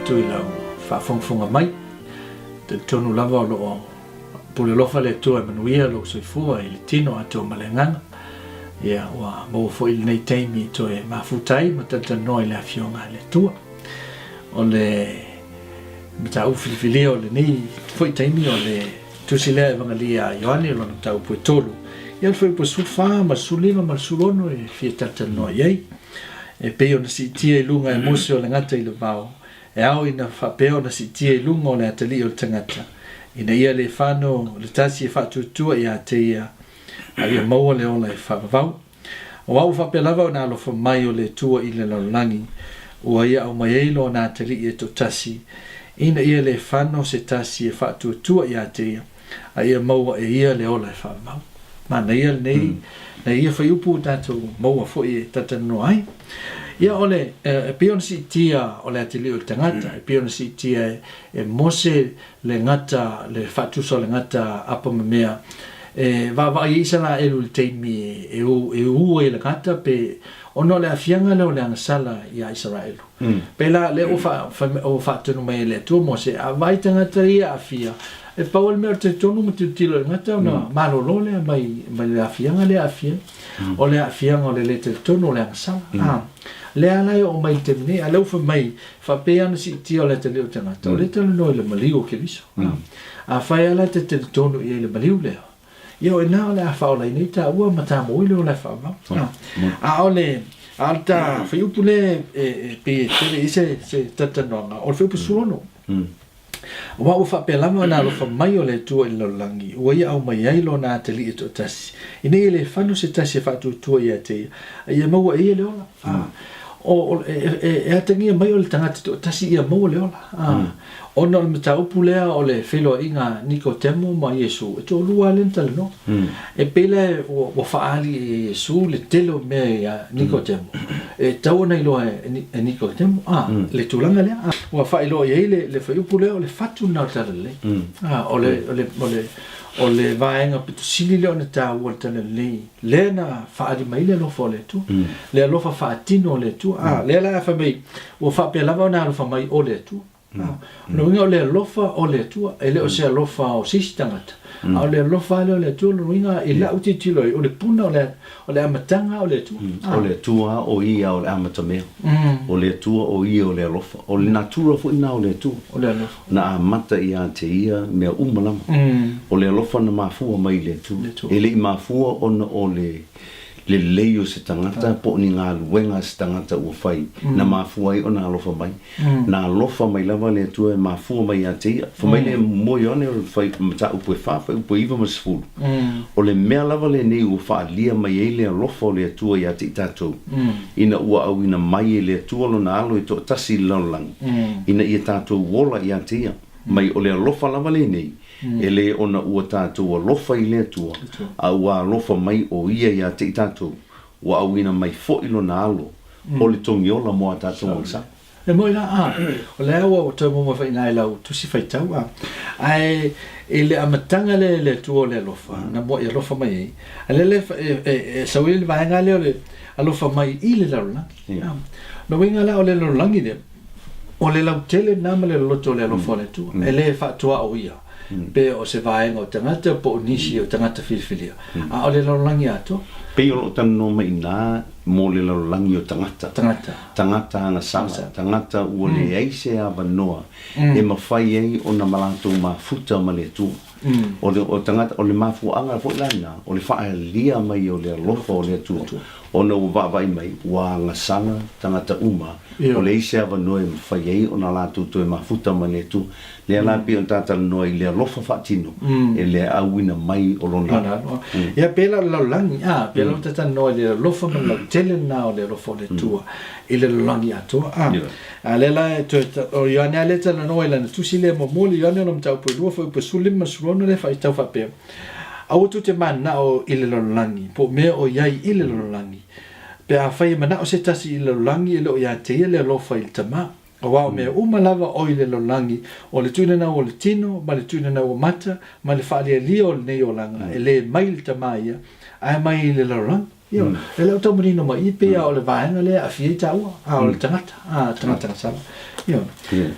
atu i lau faafogafoga mai. Talitonu lava o lo o pule alofa le Atua e manuia lou soifua i le tino atoa ma le agaga. Ia, ua maua foi lenei taimi e toe mafuta ai ma talatalanoa i le Afioga a le Atua. O le mataupu filifilia o lenei foi taimi o le tusi lea Evagalia a Ioane, lona mataupu e 3. Ia, o le fuaiupu 14 ma le 15 ma le 16 e fia talatalanoa i ai. E pei ona siitia i luga e Mose o le gata i le vao, e ao ina faapea ona siitia i luga o le atalii o le tagata, ina ia le fano le tasi e faatuatua ia te ia, a ia maua le ola e faavavau. Aua ua faapea lava ona alofa mai o le Atua i le lalolagi, ua ia aumai ai lona atalii e toatasi, ina ia le fano se tasi e faatuatua ia te ia, a ia maua e ia le ola e faavavau. Manaia lenei, nei ia fuaiupu ua tatou maua foi e talatalanoa ai. Ia o le, e pei ona siitia o le atalii o le tagata, e pei ona siitia e Mose le gata, le faatusa o le gata apamamea, e vaavaai ai Isaraelu i le taimi e ū ai le gata pe, ona o le aafiaga lea o le agasala iā Isaraelu. Pēlā, lea ua faatonu mai e le Atua Mose, a vaai tagata ia aafia, e pau lava le mea o le talitonu ma tilotilo i le gata ona malolo lea mai le aafiaga lea e aafia ai. O le aafiaga o le lē talitonu o le agasala. Lea la e oo mai i le taimi nei, a o lea ua fai mai, faapea ona siitia o le atalii o le tagata, o lea e talanoa i le maliu o Keriso. Afai lava la e te talitonu i ai i le maliu lea, ia o i ina o le a faaolaina ai taua ma tamou i le ola e faavavau. A o le a o le ta fuaiupu lea e pei e tele i ai se talatalanoaga, o le fuaiupu 16. Aua ua faapea lava ona alofa mai o le Atua i le lalolagi, ua ia aumai ai lona atalii e toatasi, ina ia le fano se tasi e faatuatua ia te ia, a ia maua e ia le ola. O, e atagia mai o le tagata toatasi ia maua le ola. Ona o le mataupu lea o le feiloaiga a Nikotemo ma Iesu, e toalua lava lea na talanoa. E pei la ua faaali e Iesu le tele o mea iā Nikotemo, e tatau ona iloa e Nikotemo le tulaga lea. Ua faailoa i ai le fuaiupu lea o le fatu lena o le Talalelei. O le vaega pito sili lea ona taua o le Talalelei, lea na faaali mai ai le alofa o le Atua, le alofa faatino o le Atua. Lea la fai mai, ua faapea lava ona alofa mai o le Atua. O lona uiga o le alofa o le Atua, e le o se alofa o se isi tagata, a o le alofa lava lea o le Atua, o lona uiga i lau tilotilo ai, o le puna o le, o le amataga o le Atua. O le Atua o Ia o le amatamea. O le Atua o Ia o le alofa. O le natura foi lena o le Atua. O le alofa. Na amata ia te Ia mea uma lava. O le alofa na mafua mai i le Atua. E le i mafua ona o le lelei o se tagata po o ni galuega a se tagata ua fai na mafua ai ona alofa mai. Na alofa mai lava le Atua e mafua mai ia te ia. Fai mai le moe Ioane o le fai, mataupu e 4, fuaiupu e 9 ma le 10, O le mea lava lenei ua faaalia mai ai le alofa o le Atua ia te i tatou, ina ua auina mai e le Atua Lona Alo e toatasi i le lalolagi, ina ia tatou ola ia te ia. Mai o le alofa lava lenei, e le ona ua tatou alofa i le Atua, a ua alofa mai o Ia ia te i tatou, ua auina mai foi Lona Alo o le togiola mo a tatou agasala. E moi la, a, o lea ua toe muamua foi i ina i lau tusi faitau, a, ae i le amataga lea i le Atua o le alofa, na muai alofa mai ai, a lea la e sau ai le vaega lea o le alofa mai i le lalolagi. A, lona uiga la o le lalolagi lea, o le lautele lena ma le loloto o le alofa o le Atua, e le faatuaoia pe o se vaega o tagata po o nisi o tagata filifilia, a o le lalolagi atoa. Pei o lo o talanoa mai i ina mo le lalolagi o tagata. Tagata. Tagata agasala, tagata ua leai se avanoa e mafai ai ona ma latou mafuta ma le Atua. O le, o tagata, o le mafuaaga foi la lena, o le faaalia mai o le alofa o le Atua, ona ua vaavaai mai ua agasala tagata uma, ua leai se avanoa e mafai ai ona latou toe mafuta ma le Atua. Lea la pei ona ta talanoa i le alofa faatino e le auina mai o Lona Alo. Ia pēlā o le lalolagi, a, pēlā ua ta talanoa i le alofa ma le lautele lena o le alofa o le Atua i le lalolagi atoa. A, a lea la e toe, o Ioane lava lea e talanoa i lana tusi lea muamua, le Ioane ona mataupu e lua, fuaiupu e 15 ma le 16 lea e faitau faapea, Aua tou te mananao i le lalolagi, po o mea o i ai i le lalolagi. Pe afai e manao se tasi i le lalolagi, e le o ia te ia le alofa i le Tama. Aua o mea uma lava o i le lalolagi, o le tuinanau o le tino, ma le tuinanau o mata, ma le faalialia o lenei olaga, e le mai i le Tama ia, ae mai i le lalolagi. Ioe, e le o tau manino mai i, pei lava o le vaega lea e aafia ai taua, a o le tagata, a, tagata gasala. Ioe. Ioe.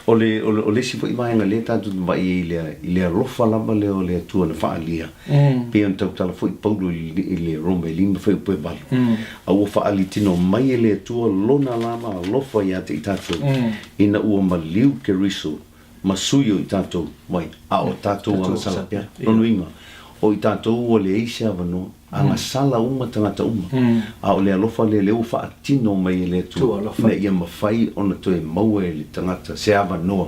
O le, o le, o le isi foi vaega lea tatou te vaai ai i le, i le alofa lava lea o le Atua na faaalia, pei ona tautala foi Paulo i le, i le Roma e 5 fuaiupu e 8, a ua faalitino mai e le Atua Lona lava alofa ia te i tatou, ina ua maliu Keriso ma sui o i tatou, vai, a o tatou agasala pea. Lona uiga, o i tatou ua leai se avanoa, agasala uma tagata uma, a o le alofa lea lea ua faatino mai e le Atua, ina ia mafai ona toe maua e le tagata se avanoa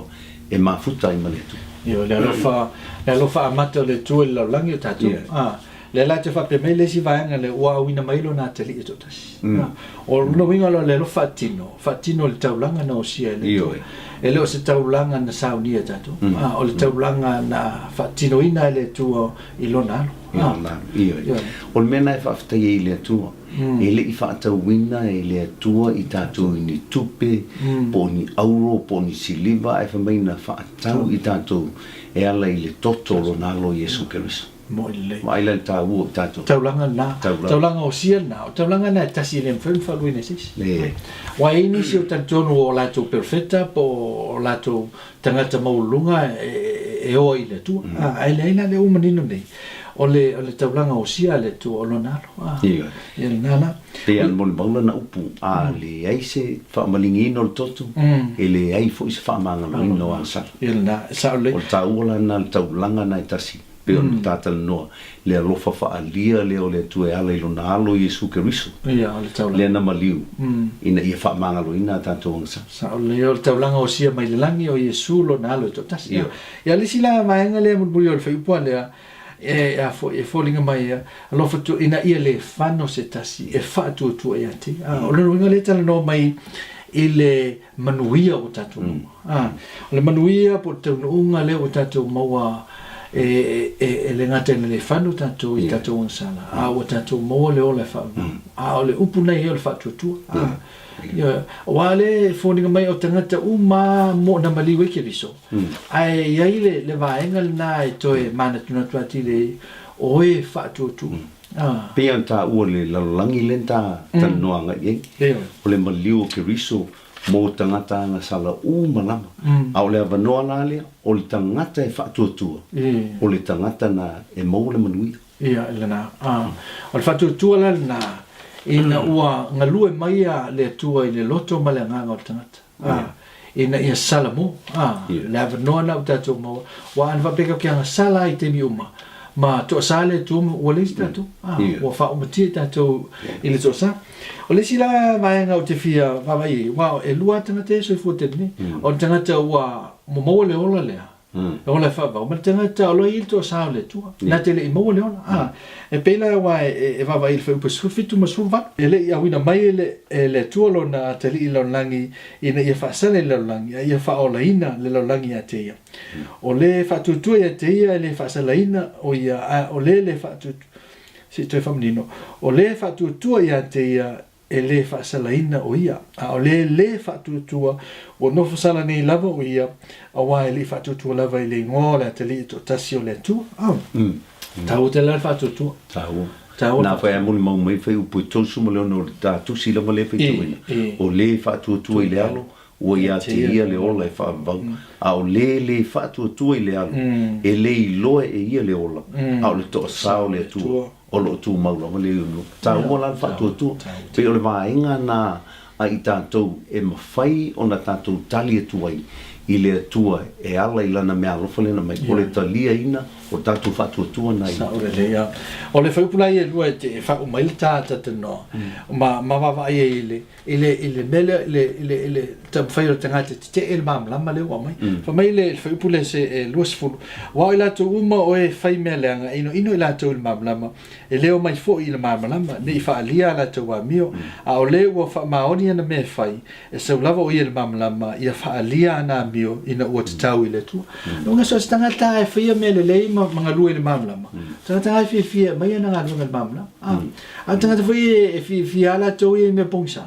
e mafuta ai ma le Atua. Ioe, le alofa, le alofa amata o le Atua i le lalolagi o tatou. Lea la te faapea mai le isi vaega lea ua auina mai lona atalii e toatasi. O lona uiga la o le alofa faatino, faatino i le taulaga na osia e le Atua. E le o se taulaga na saunia e tatou, a o le taulaga na faatinoina e le Atua i lona alo. I lona alo, ioe. O le mea lena e faafetai ai i le Atua, e le i faatauina e le Atua i tatou i ni tupe, po o ni auro, po o ni siliva, ae fai mai na faatau i tatou e ala i le toto o lona Alo Iesu Keriso. Moni lelei. Vaai la i le taua o tatou. Taulaga lena. Taulaga. Taulaga osia lena. O taulaga lena e tasi e le mafai ona faaluaina e se isi. Leai. Aua e i ai nisi o talitonu o latou perofeta po o latou tagata maualuluga e oa i le Atua. Ae leai la lea ua manino nei, o le, o le taulaga osia a le Atua o Lona Alo. A, Ioe. ia lena la. Pei lava ona molimau lana upu, a leai se faamaligiina o le toto, e leai foi se faamagaloina o agasala. Ia lena, e sao lelei. O le taua la lena, le taulaga lena e tasi. Pei ona ta talanoa, le alofa faaalia lea o le Atua e ala i Lona Alo Iesu Keriso, Ia, o le taulaga. lea na maliu, ina ia faamagaloina a tatou agasala. Sao lelei, o le taulaga osia mai le lagi o Iesu Lona Alo e toatasi. Ia. Ia, le isi la vaega lea mulimuli o le fuaiupu a lea, e, a foi, e foliga mai ia, alofa tu, ina ia le fano se tasi e faatuatua ia te ia. A, o lona uiga lea e talanoa mai i le manuia ua tatou maua. A, o le manuia po o le taunuuga lea ua tatou maua e, e, e le gata ina le fano tatou i tatou agasala, a ua tatou maua le ola e faavavau. A o le upu nei o le faatuatua. A, ioe, aua lea e foliga mai o tagata uma lava mo na maliu ai Keriso, ae i ai le, le vaega lena e toe manatunatu atili ai, o e faatuatua. Pei ona taua le lalolagi lea na ta talanoa agai i ai, o le maliu o Keriso mo tagata agasala uma lava. A o le avanoa la lea, o le tagata e faatuatua, o le tagata na e maua le manuia. Ia, lena. O le faatuatua la lena, ina ua galue mai le Atua i le loto ma le agaga o le tagata. Ā, ina ia sala mo, ā, le avanoa na ua tatou maua, ua ana faapea kau ke agasala ai i taimi uma, ma toasā le Atua ma ua leai se tatou, ā, ua faaomatia i tatou i le toasā. O le isi la vaega ou te fia vaavaai i ai, aua e lua lava tagata ia e soifua tele nei, o le tagata ua maua le ola lea, E ola e faavau ma le tagata o lo e i ai le toasā o le Atua, na te le i maua le ola. A, e pei la aua e vaavaai i le fuaiupu 17 ma 18, e le i auina mai e le, e le Atua lona atalii i le lalolagi ina ia faasala i le lalolagi, a ia faaolaina le lalolagi ia te ia. O le faatuatua ia te ia e le faasalaina o ia, a o le le faatuatua, se i toe faamanino, o le faatuatua ia te ia e le faasalaina o ia, a o le lē faatuatua, ua nofo sala nei lava o ia, auā e le i faatuatua lava i le igoa o le Atalii e toatasi o le Atua. Au. Taua tele la le faatuatua. Taua. Taua. Na whai a molimau mai whai upu e 36 o le tā tusi lava lea faitauina. O le faatuatua i le alo, ua ia te ia le ola e faavavau, a o le lē faatuatua i le alo, e le iloa e ia le ola, a o le toasā o le Atua. O lo o tumau lava le unu. Taua la le faatuatua. Pei o le vaega na a i tatou e mafai ona tatou tali atu ai i le Atua e ala i Lana meaalofa lea na aumai, o le taliaina o tatou faatuatua na i. Sao lelei a. O le fuaiupu la ia e lua e te e faauma ai le ta talanoa ma ma vaavaai ai i le i le, i le mea lea, i le, i le, i le taumafai o le tagata e tetee le malamalama lea ua aumai. Fai mai le fuaiupu lea se e 20, Aua o i latou uma o e fai mea leaga, e inoino i latou i le malamalama, e le omai foi i le malamalama, ne i faaalia a latou amio, a o le ua faamaoni ana mea e fai, e sau lava o ia i le malamalama, ia faaalia ana amio ina ua tatau i le Atua. Lona so o se tagata e faia mea lelei ma, ma galue i le malamalama, tagata lava e fiafia e aumai ana galuega i le malamalama. A o tagata foi e fiafia lava latou ia i mea pogisa,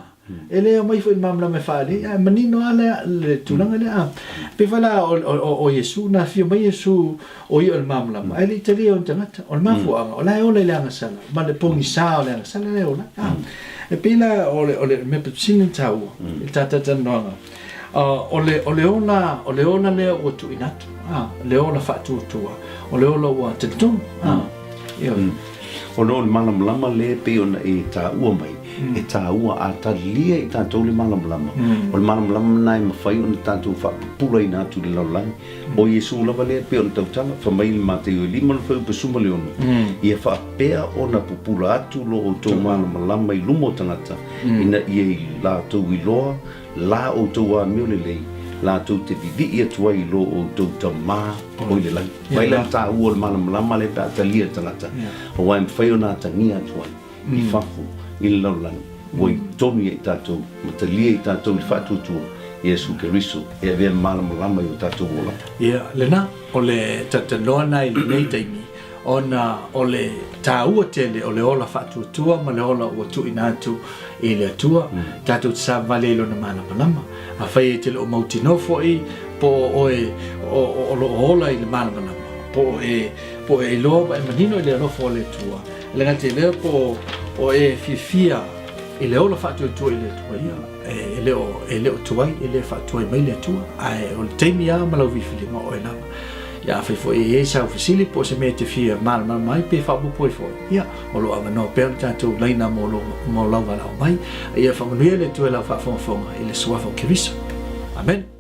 e le omai foi i le malamalama e faaali ai, ae manino lava le tulaga lea. E pei foi la o Iesu, na afio mai Iesu o ia o le malamalama, ae le i talia e ona tagata. O le mafuaaga, o la e ola i le agasala, ma le pogisa o le agasala la e ola ai. E pei la o le mea pito sili ona taua i le tatou talanoaga. O le, o le ola, o le ola lea ua tuuina atu, a, le ola faatuatua, o le ola ua talitonu, a, ioe. Ona o le malamalama lea e pei ona e taua mai, e taua a talia i tatou le malamalama, o le malamalama lena e mafai ona tatou faapupulaina atu i le lalolagi. O Iesu lava lea e pei ona tautala, fai mai i le Mataio e 5 le fuaiupu 16, Ia faapea ona pupula atu lo outou malamalama i luma o tagata, ina ia i latou iloa la outou amio lelei, latou te vivii atu ai i lo outou Tama o i le lagi. Vaai la i le taua o le malamalama lea pe a talia e le tagata, aua e mafai ona atagia atu ai i fafo i le lalolagi, ua i totonu ia i tatou ma talia i tatou i le faatuatua Iesu Keriso e avea malamalama i o tatou olaga. Ia, lena, o le talatalanoa lena i lenei taimi, ona o le taua tele o le ola faatuatua ma le ola ua tuuina atu i le Atua, tatou te savavali ai i Lona malamalama. Afai e te le o mautinoa foi po o oe o lo o ola i le malamalama, po o e, po o e iloa ma e manino i le alofa o le Atua, e le gata i lea po o e fiafia i le ola faatuatua i le Atua, ia, e le o, e le o tuai, e le faatuai mai le Atua, ae o le taimi lava ma lau filifiliga o oe lava. Ia, afai foi e i ai sau fesili po o se mea e te fia malamalama ai pe faaopoopo ai foi, ia, o lo o avanoa pea le tatou laina mo lou, mo lau valaau mai. Ia faamanuia le Atua i lau faafogafoga i le Suafa o Keriso. Amene.